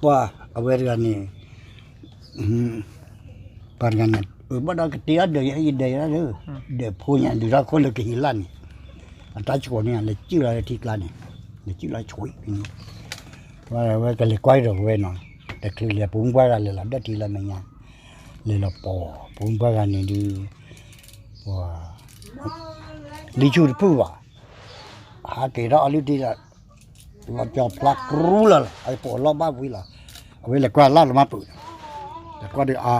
ပှၤအဝဲတဂၤန့ၣ် ပှၤတဂၤန့ၣ် အၢၣ်ဘၣ်ဒီးကတ့အီၤဒီးယဲယဒၢးယဲလၢ ဒီးဖိညါဒုးထီၣ်ခိၣ်လၢကဟံးလၢ်န့ၣ် အတၢ်ဆှိးန့ၣ် လဲၤစုၣ်လီၤလၢထံကျါန့ၣ် လဲၤစုၣ်လီၤဆှိးဖဲန့ၣ် ဝဲကလဲၤကွၢ်ဒီးဝဲနီၤ တချုးလဲၤ ပိာ်မုၣ်ပှၢ်ဂၤလဲၤလီၤဒီးထံလၢမဲာ်ညါ လဲၤလီၤပိာ် ပိာ်မုၣ်ပှၢ်ဂၤန့ၣ်ဒုး ပှၤ လံဆူၣ်တဖုၣ်ဘၣ် ဟးက့ၤထီၣ်အီၤလၢထံလီၤ လီၤကၠီၤဖျါကရူလီၤလီၤ အပိာ်အလီၢ်ဘၣ်ဝံၤလီၤ အဝဲလဲၤကွၢ်လၢ်လီၤမၢ်ပုၢ် လဲၤကွၢ်ဒီးအါ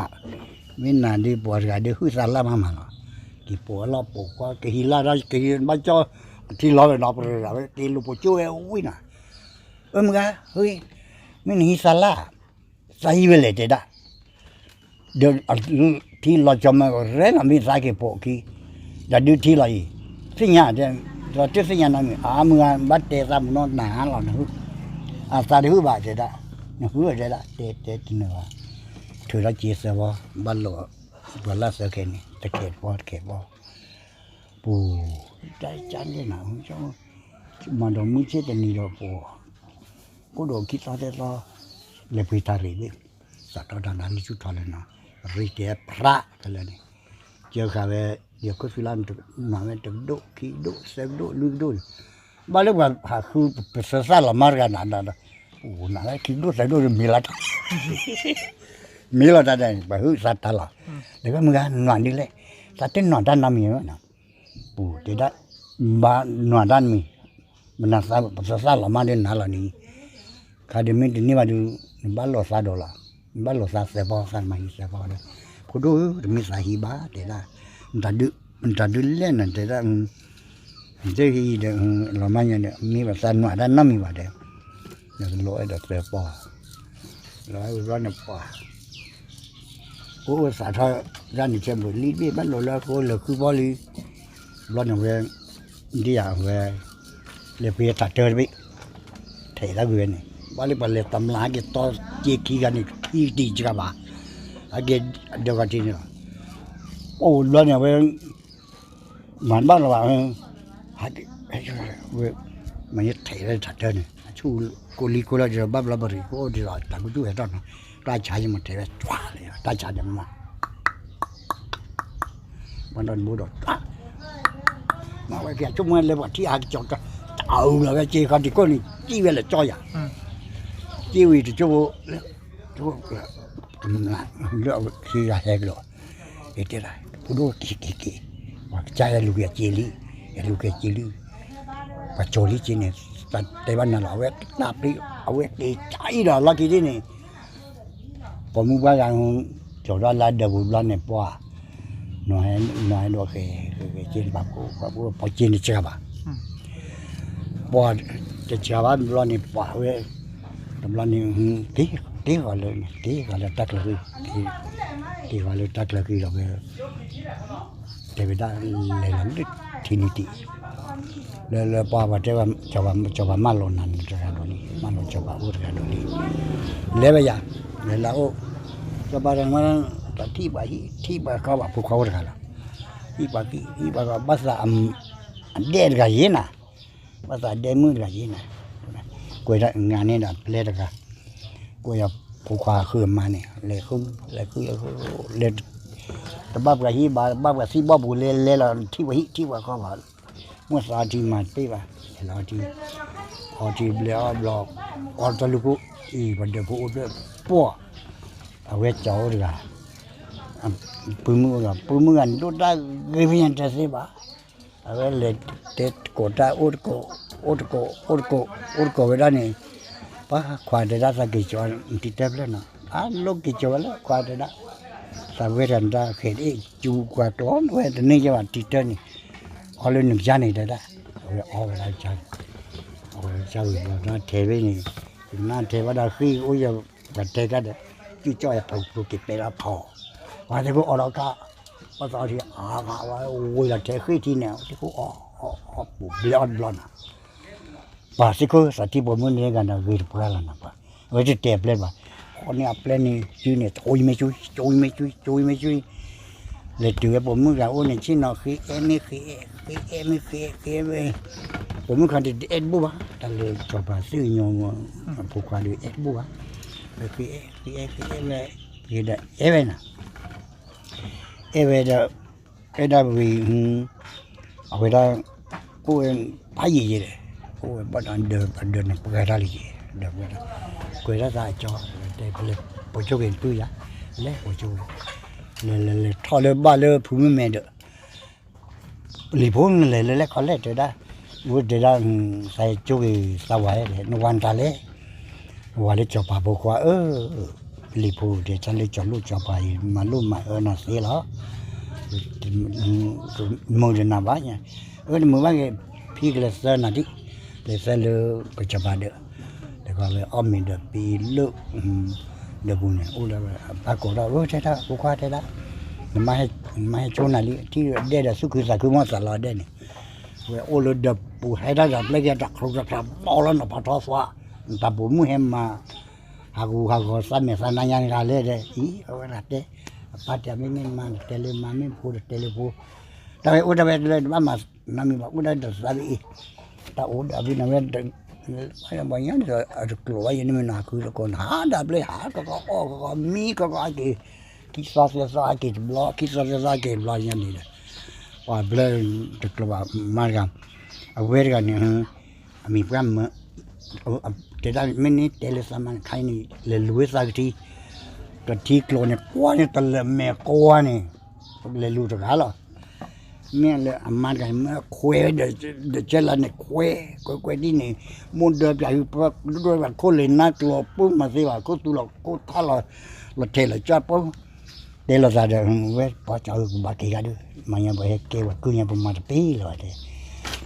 မ့ၢ်နၤဒုးပှၤတဂၤဒုးဟုၣ်သးလၢ်မးမးလီၤ က့ၤပိာ်အလီၢ်ပိာ်ကွၢ် ကဟံးလၢ်ဒီး ကဟံးဘၣ်ကၠီ ထံလီၤဝဲနီၤ ပရၢဝဲ က့ၤလူၤပိာ်ကၠိဝဲဝံၤနီၤ အၢ မုၢ်ဂၤ မ့ၢ်နဟံးသးလၢ် သးဟံးဝဲလဲၣ်တဲဒၣ် ဒီး ထံလီၤကၠီၤမၢကရဲနီၤ မ့ၢ်သးက့ၤပိာ်ခံ ဒီးဒုးထံလီၤအံၤ သ့ၣ်ညါ ဒီးတသ့ၣ်ညါနီတမံၤ အါ မုၢ်ဂၤ ဘၣ်တဲသးမုၢ်နီၢ်နၤလီၤ နဟုၣ် အသးတဟုၣ်ဘၣ်တဲဒၣ် နဟုၣ်တဲဒၣ် တဲတဲတနၢၤဘၣ် ထုးထီၣ်စ့သၢဘီ ဘၣ်လိာ် ပှၤလၢသၢခဲန့ၣ် တခဲတဘီတခဲဘီ ပူၤ တၢ်ကၢ်န့ၣ်နၤ မၤဒီးမုၢ်ဆ့ၣ်တနံၤဒီးပှၤ အိၣ်ဒီးခံသီသၢသီ လဲၤပှ့ၤတၢ်ရံၣ်ဘ့ၣ် စးထီၣ်တၢ်နၤလံဆူၣ်ထီၣ်လၢနီၤ ရံၣ်တဲဖရၣ်ဖဲလဲၣ်န့ၣ် ကၢဃာ်ဝဲ ယခိၣ်သွံလၢ မၤဝဲတကဒိၣ် ခံကဒိၣ် သၢကဒိၣ် လွံၢ်ကဒိၣ်န့ၣ် ဘၣ်လၢပှၤဟးဃုပသၢသၣ်လီၤမၢ်တဂၤနၤဒီး အိၣ်နၤလၢခံကဒိၣ်သၢကဒိၣ်မ့ၢ်လီၤတၢ် မ့ၢ်လီၤတၢ်ဒၣ်န့ၣ် ပှၤဟုၣ်သးတၢ်လီၤ ဒီးမုၢ်ဂၤနွၤဒ်လဲၣ် သးတနွၤတၢ်နီတမံၤဝဲနီၤ ပူၤတဲဒၣ် ဘၣ်နွၤတၢ်တမံၤ မနၤသးပသၢသၣ်လီၤမၢ်ဒီးနၤလီၤန့ၣ် ခါဒုးမ့ၢ်တန့ၢ်ဘၣ်ဒုး နဘၣ်လိာ်သးဒီးလီၤ နဘၣ်လိာ်သးသၢဘီ သးမၤဟံးသၢဘီဒီး ဖိဒိၣ်ဧၢ တမ့ၢ်သးဟံးဘၣ်တဲဒၣ် နတၢ်ဒုးလဲၣ်နတဲဒၣ် နတဟံးဒီး လီၤမၢ်ညါဒီး မ့ၢ်ဘၣ်သးနွၤတၢ်နီတမံၤဘၣ်ဒီး နကလိအဲၣ်ဒိးသၢဘီ လီၤဝဲဘျီန့ၣ်ပှၤ အိၣ်အိၣ်သးထီၣ် ဒၣ်န့ၣ်ထဲဘိးလံတဘ့ၣ် ဘၣ်လိာ်လၢအဃိလၢာ်ဃုဘီလံ ဘျီန့ၣ်ဝဲ ဒ်ယၤဝဲ လဲၤပှ့ၤတၢ်တၢတဘ့ၣ် ထဲးတၢ်ကွံာ်ဝဲန့ၣ် ဘၣ်လၢပှၤလဲၤတမျၢ်ဟဲက့ၤတီက့ၤခံဂၤန့ၣ် ခံတံၤတကၤဘၣ် ဟဲက့ၤဒီးဂီၤထံးန့ၣ်လီၤ အိၣ်ဘျီန့ၣ်ဝဲ မၤတဘၣ်လီၤဘၣ် ဟဲက့ၤ ဝဲ မ့ၢ်ထဲးလၢတၢ်တၢန့ၣ် အဆူၣ်ကိးလံကိးလီၤဒီး ဘၣ်ဘျီဘၣ်ရံၤကအိၣ်ဒ်သိး တၢ်ကူၣ်တူၢ်ဟဲထီၣ်နီၤ တၢ်ဆါယမ့ၢ်ထဲးဝဲ သွါလၢ တၢ်ဆါန့ၣ်မး ပှၤဒီးတဘိဒီး မၤဝဲက့ၤအဆိကမိၣ်လၢပှၤထံၣ် အကစီၤ တအုးလီၤဝဲက့ၤခီတံၤကိၣ်န့ၣ် စံၣ်ဝဲလၢကၠီယၤ စံၣ်ဝံၤတကၠိဖိ လၢခံဂၤဟဲကဒီး ယတဲဒၣ် ဖိဒိၣ်က့ၤက့ၤက့ၤ ပှၤကစၢ်ယလူၤက့ၤအစ့လံ ယလူၤက့ၤအစ့လံ ပှၤကၠီၤလံက့ၤန့ၣ် တၢ်တဲဘၣ်နၤလီၤ အဝဲတၢ်ပျံၤ အဝဲက့ၤကၠီၤအံၤဒီးလီၢ်ခံဒ်န့ၣ် ပိာ်မုၣ်ပှၢ်ဂၤ ကၠီၤထီၣ်လၢဒၢးပူၤဘျီန့ၣ် ပှၤ နီၢ်ဟဲဒိးဃဲၤဃဲၤက့ၤန့ၣ် ပှၤဖိ ပှၤဖိ ပှၤက့ၤန့ၣ်စှၤဘၣ် ပှၤတစှၤဘၣ်ဘျီန့ၣ် ပှၤဝဲ တဘျီန့ၣ် က့ၤက့ၤဃီၤလၢ က့ၤဃီၤလၢတၢ်ချၢဃံ က့ၤဃီၤလၢတၢ်ချၢဃံဒီးဝဲ တဲဝဲဒၣ်လဲၤလီၤလၢထံနံၤတံၢ် လၢလၢပှၤပှၤတဲဝဲ စီၤပၤမၢလီၤနၤန့ၣ်တဂၤဒီးလံ မၢလီၤစီၤပၤအိၣ်တဂၤဒီးလံ လဲၤဝဲယၤ လဲၤလၢအိၣ် စီၤပၤတဂၤ တၢ်ထံၣ်ပှၤဟံၣ်ထံၣ်ပှၤဃီဘၣ်ဖိခွါအိၣ်တဂၤလီၤ ဟံၣ်ပှၤဟံၣ်ဟံၣ်ပှၤဃီ ဘၣ်သး အဒဲၣ်တဂၤယ့နၤ ဘၣ်သးဒဲမုၣ်တဂၤယ့နၤ ကွဲးဒၣ်ငါန့ၣ်ဒီးပျဲတဂၤ ကွဲးယၤဖိခွါဃုအမါန့ၣ် လဲၤဃု လဲၤဃု လဲၤဃု လဲၤ တဘၣ်ပှၤဟံၣ်ဘၣ် ဘၣ်ပှၤသံၣ်ဘီၣ်ပူၤလဲၤလဲၤလီၤ ထံၣ်ပှၤဟံၣ်ထံၣ်ပှၤဃီဘၣ် မ့ၢ်သးထံမၤတပ့ၢ်ဘၣ် လဲၤလီၤထံ အီထံဘျဲအီဘျီ အီတၢ်လူၢ်ခိၣ် အံၤ ပှၤဒၢးဖိအိၣ်ဖျဲၣ်ပှီၢ် အဝဲကၠီၤအိၣ်တဂၤ ပုၢ်မုၣ်အိၣ်ဒီး ပုၢ်မုၣ်ဂၤန့ၣ် ဒိၣ်တၢ်ဂ့ၤဖဲညါတသ့ဘၣ် အဝဲလဲၤတဲတကိးတၢ်အိၣ်တကိး အိၣ်တကိး အိၣ်တကိး အိၣ်တကိးဝဲဒၣ်န့ၣ် ပှၤခွါတဲဒၣ်သးက့ၤကၠီၤတံၤတၢ်ဖျၢၣ်နီၤ အလိၣ်က့ၤကၠီၤဝဲလၢခွါတဲဒၣ် သးဝဲတဂၤန့ၣ်တၢ်ဃဲၤဒ်အံၤ စူၤကွၢ်ကျီဝဲတန့ၢ်ယဲဘၣ်တံၤတၢ်န့ၣ် အီလၢနကစၢ်န့ၣ်တဲဒၣ် အဝဲအီဝဲဒၣ်ကစၢ်န့ၣ် အဝဲကစၢ်ဝံၤဘျီဒီးထဲးဝဲန့ၣ် ကနၣ်ထဲးဘၣ်ဒီးဃ့ၢ်အိၣ်ယဲ ပှၤတဲတၢ်ဒီး ကၠူကၠီၣ်ယၤပှၤက့ၤပဲလီၤဖီ ပှၤသ့ၣ်ခိၣ်အီဒီးကါ ပှၤသီထံအါဂၤဝဲဝံၤလီၤထဲးဃ့ၢ်ထံန့ၣ် သ့ၣ်ခိၣ်အီ အီပူၤဘျဲအီတဘျီနီၤ ပှၤသ့ၣ်ခိၣ်သးထံၣ်ပိာ်မုၣ်န့ၣ်ဂၤဒီးဂ့ၤတပှၢ်လီၤနီၤပှၤ အဝဲတတဲပျဲဘၣ် ဃီန့ၢ်အပျဲန့ၣ် စုန့ၣ် ကၠိမ့ၢ်ကၠိ ကၠိမ့ၢ်ကၠိ ကၠိမ့ၢ်ကၠိ လဲၤတုၤဝဲပိာ်မုၣ်ဂၤအိၣ်န့ၣ် ဆ့ၣ်နီၤဃ့အဲၣ်မ့ၢ်ဃ့အဲၣ် ဃ့အဲၣ်မ့ၢ်ဃ့အဲၣ် ဃ့မ့ၢ် ပိာ်မုၣ်ခါဒုးတအဲၣ်တဘူၣ်ဘၣ် တၢ်လၢစီၤပၤသ့ၣ်ကညီ အဖိခွါဒုးအဲၣ်တဘူၣ်ဘၣ် ဃ့အဲၣ်ဃ့အဲၣ်ဃ့အဲၣ်ဝဲ, ဃ့ဒီးအဲၣ်ဝဲနီၤ, အဲၣ်ဝဲဒီး, အဲၣ်ဒၣ်ဝံၤ, အဝဲဒၣ်, အိၣ်ဝဲ, ဖးယံာ်ယံာ်ဒီး, အိၣ်ဝဲဘၣ်ဒီးဒၢး အဒၢးန့ၣ်ပှဲၤတၢ်လံက့ၤ, ဒီးပှဲၤတၢ်, ကွဲးတၢ်သးအကၠီ, တဲပလဲၤပိာ်ကၠိက့ၤတပုၢ်ယၤ, လဲၤပိာ်ကၠိဝဲ, လဲၤလဲၤလဲၤထီၣ်လၢဘၣ်လၢဖုမုၢ်မဲာ်ဒီး ပလံၤဖိနလဲၤလၢလဲၣ်ခီလဲၣ်တဲဒၣ်, ဝဲတဲဒၣ်, သးကၠိက့ၤသးဝဲလဲၣ် နဝၤနတၢ်လဲၣ်, ဝၤလၢစီၤပၤဖိခွါဧၢ, ပလံၤဖိတဲတၢ်လၢစီၤလိၣ်စီၤပၤအံၤ မၤလိၣ်မၤအၢနၤသ့လီၤ, မုာ်ဒီးနၤဘၣ်, အၢတမုာ်ဘၣ်က့ၤ, ဖံကလဲၤသၢနၤဒံး, လဲၤသၢလၢကစီၤပၤဒၢး, ဒီးဝဲအီၣ်မ့ၤဒီးပံၤလၢ ဒီးပူၤန့ၣ် အိၣ်လၢအပၢ်ကိးထီၣ် အၢ တဲဒၣ် ဖိခွါတဲဒၣ်, နမါဟဲဆိနၤလံ ထံၣ်ဒဲဒီးသူၣ်ခုသးခုမီၢ်သးလီၤဒဲန့ၣ်, ဝဲအိၣ်လၢဒီးပူၤဟဲဒၣ်ဒီးပျဲကဲတၢ်ချူတၢ်ချါဘီလီၤနီၤ ဖးထီသွါ, တၢ်ပိာ်မုၣ်ဟဲမၤ, ဟးဂူာ်ဟးဂီၤသးမဲာ်သးနါညါတဂၤလဲၣ်ဒဲအံၤ အဝဲဒၣ်တဲ, အပၢ်တဲမ့ၢ်မ့ၢ်မါန့ၣ် တဲလၢမါ မ့ၢ်ဖိဒီးတဲလၢဖိ, တၢ်ဝဲအိၣ်တၢ်ဝဲတလၢတဘၣ်မၤနီတမံၤဘၣ် အိၣ်ဒၣ်ဒီးသးလၢအံၤ တၢ်အိၣ်ဒီးဖဲန့ၣ်ဝဲ, ဘၣ်ညါဒီးအတကျိၤဘၣ်ယဲန့ၣ်မ့ၢ်နီၤ ဟးဃုတကိးန့ၣ် ဟးဒၣ်ဘျဲၣ် ဟးကီကီအီၣ်ကီကီမံကီကီဟဲက့ၤ, ခံသီသၢသီဟဲက့ၤတဘျီ ခံသီသၢသီဟဲက့ၤတဘျီညါန့ၣ်ဒီး, ပှၤဘျဲၣ်တကျိၤဘၣ်မါတဂၤ, အဝဲတဂၤန့ၣ်, အမံၤပှၢ်မၢ, တဲဒၣ်မ့ၢ်န့ၣ်တဲလၢသးမါန့ၣ်ခါအံၤန့ၣ် လဲၤလူၤဝဲသးကထံ, ကထံကျိၤန့ၣ် ကွၢ်န့ၣ်တလၢာ်မဲာ်ကွၢ်န့ၣ်, လဲၤလူၤတဂၤလီၤ မ့ၢ်လၢအမါတဂၤန့ၣ် မ့ၢ်ခွဲးဝဲဒီး, ဒီးကၢလၢန့ၣ်ခွဲး, ကွဲးကွဲးဒ်န့ၣ်, မိၢ်ဒၢပၠးဟုပၢဒိၣ်ဝဲခိၣ်လ့ၤနါကျိၤ ပၢမၤသ့ဘၣ် ခိၣ်သူလီၤခိၣ်ထါလီၤ, လီၤထဲးလီၤကၠီပၢ, တဲလိာ်သးဒီး, ဝဲပှၤကၠီဧၢ ပဘၣ်က့ၤဂၤဒုး, မၤညါပှၤဟဲကဲပှၤကုၢ်ညါပမၤတပ့ၢ်လၢၤဘၣ်တဲ,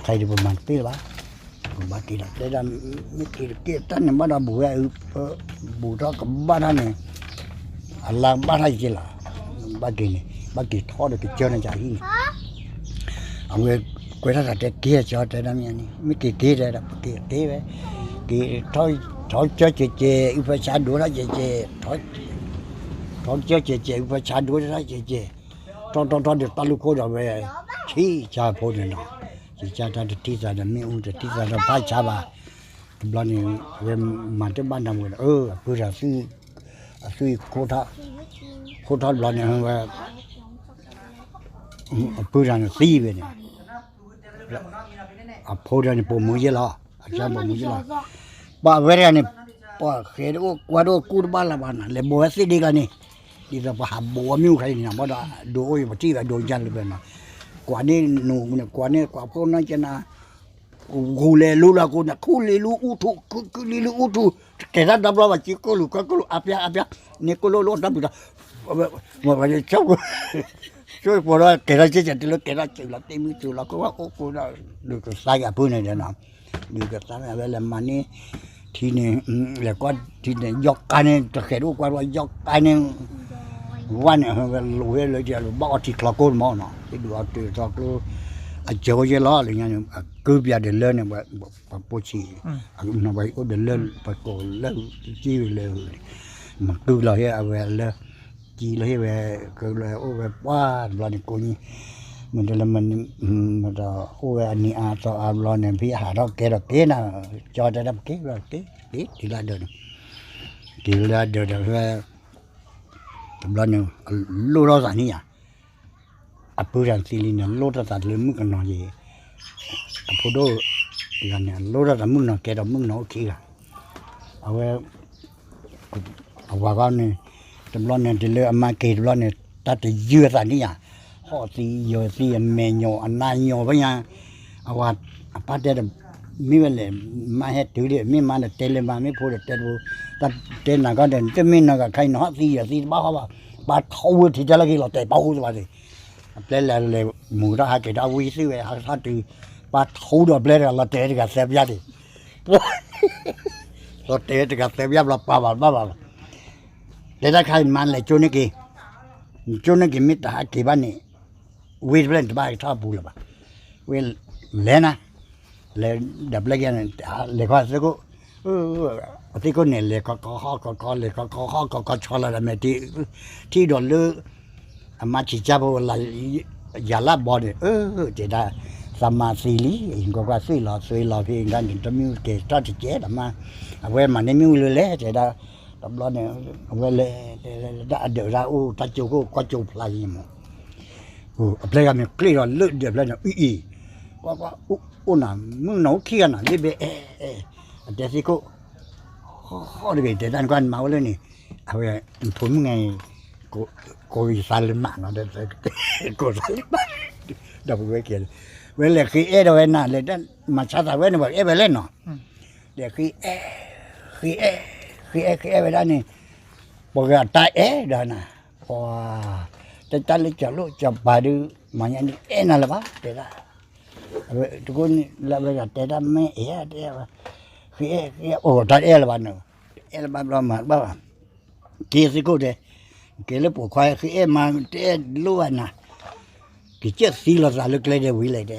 ခဲအံၤဒုးပမၤတပ့ၢ်လၢၤဘၣ်, ပဘၣ်က့ၤဒီးတဲဒၣ်, မ့ၢ်က့ၤတက့ၢ်တၢ်န့ၣ်ဘၣ်ဒီးဘူးဝဲ, ဘူးထီၣ်ကဘၣ်တၢ်န့ၣ် အလါဘၣ်ထီၣ်ယက့လီၤ, ဘၣ်က့ၤန့ၣ် ဘၣ်က့ၤထီၣ်ဒီးကစၢၢ်န့ၣ်ကဟံၣ်န့ၣ်, အဝဲကွဲးထီၣ်သးတဲက့ၤအကၠီတဲဒၣ်မ့ၢ်န့ၣ် မ့ၢ်က့ၤက့ၤတဲဒီး ပက့ၤက့ၤဝဲ, က့ၤထီၣ်ကစၢၢ်ကဲးကဲး အုၣ်ဖၢဆါဒိၣ်ထီၣ်ကဲးကဲး, ထီၣ်ကစၢၢ်ကဲးကဲး အုၣ်ဖၢဆါဒိၣ်ထီၣ်ကဲးကဲး, ထီၣ်ထီၣ်ထီၣ်ဒီးတၢ်လူၢ်ခိၣ်ဒီးဝဲ, ဆံးဆါဖိန့ၣ်နီၤ, ဆံးဆါတၢ်တထံၣ်သးဒီးမ့ၣ်အူတထံၣ်သးဒီးဖးဆါဘၣ်, တဘျီန့ၣ်, အဝဲမၤတဘၣ်နၤဝဲဒီး အၢ အပုၢ်တၢ်, အသွံၣ်, ခိၣ်ထီၣ်တဘျီန့ၣ်ဝဲ, အပုၢ်တၢ်န့ၣ်သံဝဲန့ၣ်, အဖိတၢ်န့ၣ်ပိာ်မုၣ်ယဲလီၤ, အကၢပိာ်မုၣ်ယဲလီၤ, ပှၤဝဲတဂၤန့ၣ်, ပှၤဃဲၤတအိၣ်ကွၢ်တအိၣ်ကူၣ်တဘၣ်လၢၤဘၣ်နီၤ လဲၤဘိးဝဲသ့ၣ်ဒ့ဂၤန့ၣ်, ဒ်သိးပှၤဟးဘိးအမ့ၣ်အူခါအံၤန့ၣ်နီၤ ဘၣ်ဒီးဒိးအိၣ်ယပထံၣ်ဝဲဒိးယါလၢပှဲၤနီၤ, ကွၢ်န့ၢ်နူၤန့ၣ် ကွၢ်န့ၢ်ကွၢ်ဖိနီၢ်ကနၤ ဂူၤလဲၤလူလၢကိးန့ၣ် ခူလံလူအူထူ, ခူလံလူအူထူ, တကဲၤတၢ်ဒီဘျီဘၣ် ကၠံကိၣ်လူၤကၢကိၣ်လူၤ အါပျါအါပျါ, န့ၣ်ကိၣ်လိလိတၢ်ပူၤဒီး, ဆိကမိၣ်ဒီးကဲၤထီၣ်ကဲးကဲး တုၤလၢကဲၤထီၣ်စၢၤလီၤ တ့မုၢ်စၢၤလီၤ ကိးဝဲအိၣ်ကိးဒီး, ဒုးကသါက့ၤအပုၢ်န့ၣ်ဒီးနီၤ, ဒုးကသါန့ၣ် အဝဲလဲၤမၤန့ၢ်, ထံန့ၣ်, လဲၤကွၢ်ထံန့ၣ် ယီၣ်ကါန့ၣ် တဃဲၤတအိၣ်ကွၢ်တအိၣ် ယီၣ်ကါန့ၣ် ဝဲန့ၣ် ဝဲလိာ်ဝဲလၢယလူၤဘၣ်အီထံချီကိၢ်တမီၤနီၤ ဒုးအီတုၤထီကျိ, အစၢၤအိၣ်ယဲလီၤလၢညါန့ၣ် အကုပျးဒီးလၢန့ၣ် ပှၤပိာ်ဆံး, ပှၤအိၣ်ဒီးလၢ ပှၤကိးလၢစံၣ်ဝဲလၢ, မၤကုလီၤဟ့ၣ်အဝဲလၢ, စံၣ်လီၤဟ့ၣ်ဝဲ, ကလၢအိၣ်ဝဲပှၢ်တဘျီန့ၣ်ကိးနံၣ်, မ့ၢ်တလၢမ့ၢ်, မ့ၢ်တအိၣ်ဝဲအနံၤအါသီအါဘျီန့ၣ် ဖံဟးထီၣ်ကဲထီၣ်က့ၤနၤ, ကၠီတဲဒၣ်ပက့ၤဘၣ်က့ၤ, က့ၤတုၤလၢအဒၢးန့ၣ်, တုၤလၢအဒၢးဒီးဖဲ တဘျီန့ၣ် လိၣ်ထီၣ်သးန့ၣ်ယါ, အပုၢ်တၢ်သံလံန့ၣ် လိၣ်ထီၣ်သးလၢမုၣ်ကနီၤယံၤ, အဖိဒိၣ်တဂၤန့ၣ် လိၣ်ထီၣ်သးမုၣ်ကနီၤကဲဒီးမုၣ်ကနီၤအိၣ်ခံဂၤ, အဝဲ, အဝၤဃီန့ၣ်, တဘျီန့ၣ် တုၤလၢအမါက့ၤတဘျီန့ၣ် တၢ်တယုၢ်အသးန့ၣ်ယါ, ဟီၣ်သံယၢၤသံအမဲာ်ညိးအနါညိးဖဲညါ, အဝၤ, အပၢ်တဲဒီး, မ့ၢ်ဝဲလဲၣ်, မါဟဲတုၤဒီး မ့ၢ်မါဒီးတဲလၢမါ မ့ၢ်ဖိဒီးတဲတဖိ, တၢ်တဲနၤကီဒီး တမ့ၢ်နီၢ်ကခါအံၤ နဟီၣ်သံယၢၤသံတဘၣ်ဟီဘၣ်, ပၢ်ထီဝဲထံတၢ်လၢက့ၤလီၤတဲာ်ပၢ်ဟူသးဘၣ်သ့ၣ်, အပျဲၢ်လဲၤလဲၤမုာ်တၢ်ဟးက့ၤတၢ်ဝံသ့ၣ်ဝဲ ဟးထီၣ်တုၤ, ပၢ်ထီဒီးပျဲၢ်တဂၤလီၤတဲာ်တဂၤသၢပျၢ်သ့ၣ် လီၤတဲာ်တဂၤသၢပျၢ်ဘျီပာ်ဘၣ်ဘၣ်ဘၣ်, တဲတၢ်ခါအံၤမါလဲၤကၠိန့ၢ်က့ၤ, ကၠိန့ၢ်က့ၤမ့ၢ်တဟးက့ၤဘၣ်န့ၣ်, ဝ့ၢ်တဖျၢၣ်န့ၣ်တဘၣ်ကထီၣ်အပူၤလၢၤဘၣ်, ဝ့ၢ်, လဲၤနၤ, လဲၤဒီးပျဲၢ်က့ၤန့ၣ်, လဲၤခီသ့ၣ်ခိၣ်, အသ့ၣ်ခိၣ်န့ၣ် လဲၤခီခီဟီၣ်ခီခီ လဲၤခီခီဟီၣ်ခီခီဆီလီၤဒီးမဲာ်ထံ, ထံၣ်ဒီးလၢ အမါဆံးကၢ်ဖိလၢ, ယၤလၢဘီန့ၣ် အၢ, တဲဒၣ်, သးမါသံလံ, ကွၢ်ကွၢ်သွံၣ်လီၤသွံၣ်လီၤဖဲအံၤ တမ့ၢ်ကဲထီၣ်တကဲဒီးမါ, အဝဲမၤန့ၢ်မ့ၣ်အူလၢလဲၣ် တဲဒၣ်, တဘျီန့ၣ် အဝဲလဲၤ လဲၤလဲၤလဲၤဒၣ်အဒၢးဒၣ်အိၣ်တၢ်ကၠိခိၣ်ကွၢ်ကၠိဖျါယံၤမး, အပျဲၢ်ဂၤမ့ၢ်ကျ့ၣ်ဒီးလၢဒၢးဖျၢၣ်န့ၣ် အံၤအံၤ ကွၢ်ကွၢ်အိၣ်နၤ မုၣ်ကနီၤအိၣ်ခံဂၤနၤ လ့ဘဲအဲၣ်အဲၣ် အတဲသ့ၣ်ခိၣ် ဃီတဂ့ၤ တဲတၢ်နကွၢ်နမၤဝဲလၢန့ၣ် အဝဲ နဖိမုၣ်ငါအံၤ ကိးယသးလၢနၤနီၤ ကိးသးလၢနၤ ဒီးပဝဲကဲ ဝဲလဲၤဃ့အဲၣ်ဒီးဝဲနၤ လဲၤတၢ်မၤဆါသးဝဲန့ၣ် ပှၤအဲၣ်ဝဲလဲၣ်နီၤ, လဲၤဃ့အဲၣ် ဃ့အဲၣ် ဃ့အဲၣ်ဃ့အဲၣ်ဝဲဒၣ်န့ၣ် ပှၤဂၤတၢ်အဲၣ်ဒီးနၤ ပှၤ တၢ်လၢကၠီၤလိၣ်ကၠီၤပၤဒုး မၤညါန့ၣ်အဲၣ်နၤလၢၤဘၣ် တဲဒၣ် အဝဲတကိၢ်န့ၣ်လၢအဝဲဂၤတဲဒၣ်မ့ၢ်အဲၣ်တဲ ဃ့အဲၣ်ဃ့အဲၣ်အိၣ်တၢ်အဲၣ်လၢၤဘၣ်န့ၣ် တအဲၣ်လၢၤဘၣ်ဘျီမၤတဘၣ်ဘၣ် က့ၤသ့ၣ်ခိၣ်တဲ က့ၤလၢပိာ်ခွါ ဃ့အဲၣ်မၤတအဲၣ်လိၣ်ဘၣ်နၤ ကစၢၢ်သံလီၤသးလၢကျဲဒဲးဝံၤလဲၣ်တဲ,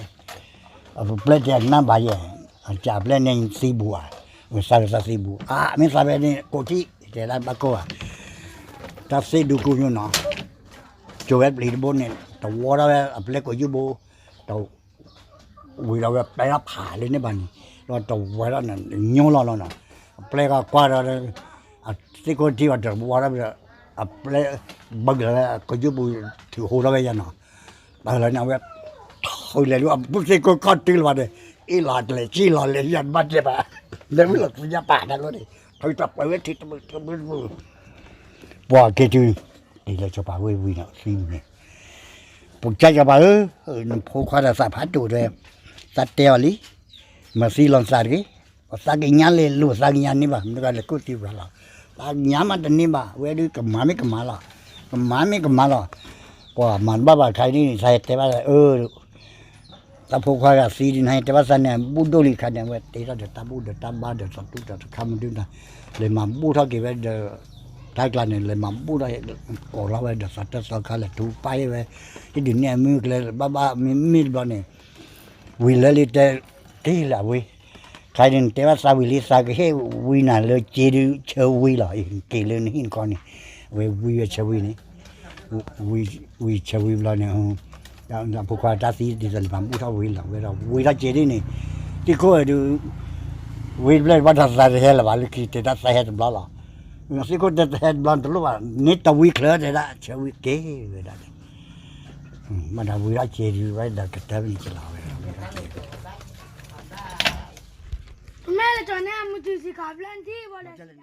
အပျဲၢ်တဲနၢ်ဘၣ်ယဲၢ်, အကပျဲၢ်န့ၣ်သံဘူးဧါ, သးသးသံဘူး, အမ့ၢ်သးဖဲန့ၣ် ကိးထံၣ် တဲဒၣ်ဘၣ်ကိၢ်ဧါ, တၢ်သ့ၣ်ဒူကိညိနီၤ, ကၠိဝဲပျံၤတဘိန့ၣ် တဝီထီၣ်ဝဲအပျဲၢ်ကိးယုၢ်ဘိ, တ ဝံၤဒီးဝဲပျဲထီၣ်ဖးလၢန့ၣ်ဘၣ်န့ၣ်, ဒီးတဝီထီၣ်န့ၣ် ညိလီၤလီၤနီၤ, အပျဲၢ်ကကွၢ်ဒီး အသ့ၣ်ခိၣ်ထံၣ်ဘၣ်တဝီထီၣ်ဒီး အပျဲၢ်ဘၢကလၤဝဲ ကိးယုၢ်ပူၤ ထုးဟိထီၣ်ဝဲယဲၢ်နီၤ, ပၢၢ်လီၤန့ၣ် အဝဲ ထုးလဲၤဒုး အပူၤသ့ၣ်ခိၣ်ခီၣ်တုၤလၢၤဘၣ်ဒီး အ့ၣ်လီၤအကျဲၤကံၣ်လီၤလဲၤယဲၢ်တဘၣ်တဲဘၣ်, လဲၤဝံၤလီၤသ့ၣ်ညါပာ်တၢ်လီၤန့ၣ် ထုးတၢ်ပၢၢ်ဝဲထံၣ်တမုာ်တမုာ်တမုာ် ပှၤက့ၤတုၤ ဒ်လဲၣ်စီၤပၤဝ့ၢ်ဝံၤနီၤ သံမုၢ်န့ၣ်, ပကစၢ်စီၤပၤဧၢ, နဖိခွါဒီးသးဖးဒိၣ်တဲ, သးတဲအီၤလံ, မၤသံလီၤသးတဂ့ၤ, ပသးကညးလဲၤလိာ်သးကညးန့ၢ်ဘၣ်, မ့ၢ်တဂၤလဲၤကိၣ်သံဝဲလီၤ, သးကညးမးတန့ၢ်ဘၣ်, ဝဲဒုးကမၤမ့ၢ်ကမၤလီၤ, ကမၤမ့ၢ်ကမၤလီၤ, ပှၤမၤတဘၣ်ဘၣ်ခါအံၤန့ၣ် သးဟဲတဲဘၣ်အၢ သးဖိခွါဂၤသံဒ်နဟဲတဲဘၣ်သးန့ၣ် ဘူၣ်ဒိၣ်လံခါန့ၣ် အဝဲတ့ထီၣ်ဒီးတၢ်ဘူၣ်ဒီးတၢ်ဘါဒီးသးတူၢ်ဒီးတခါမဒုနၤ, လဲၤမၤဘူၣ်ထီၣ်က့ၤဝဲဒီး တၢ်ကျါန့ၣ် လဲၤမၤဘူၣ်ထီၣ် ကိးလီၤဝဲဒီးသးတၢ်သီခါလဲၤထူပာ်ဟ့ၣ်ဝဲ, ဟ့ၣ်ဒုးန့ၢ်အမုၢ်ကျဲဘၣ်ဘၣ်မ့မ့ၢ်တဘျီန့ၣ်, ဝံၤလၢလံတဲ က့ၤလၢအဝံၤ, ခါန့ၣ်နတဲဘၣ်သးဝံၤလံ သးကဟ့ၣ်ဝံနၤလၢက့ၤဒုးဆၢဝံလီၤ, က့ၤလၢနဟံၣ်နခီန့ၣ်, အဝဲဝံဝဲဆၢဝံန့ၣ် ဝံဆၢဝံဘျီန့ၣ်, ဖိခွါတၢ်သံဒ်သိးလၢမၤဘူၣ်ထီၣ်ဝံလီၤ, ဝဲဒီးဝံထီၣ်က့ၤဒ်န့ၣ်, သ့ၣ်ခိၣ်ဝဲဒုး, ဝံတဘျဲၣ်ဘၣ်ဒီးသးတဟဲလၢၤဘၣ်လၢခံ တဲတၢ်သးဟဲတဘျီလီၤ, သ့ၣ်ခိၣ်တဲတဟဲတဘျီတလိၣ်ဘၣ်, န့ၣ်တဝံချၢတဲဒၣ် ဆၢဝံက့ၤဝဲဒၣ်န့ၣ်, ဘၣ်ဒီးဝံထီၣ်က့ၤဒုးဝဲဒီးကတၢၢ်မံၤက့ၤလီၤဝဲ, မ့ၢ်လၢကၠီၤန့ၣ် အမုၢ်တုၤစံးခါဖျၢၣ်ထံၣ်ဘၣ်လၢ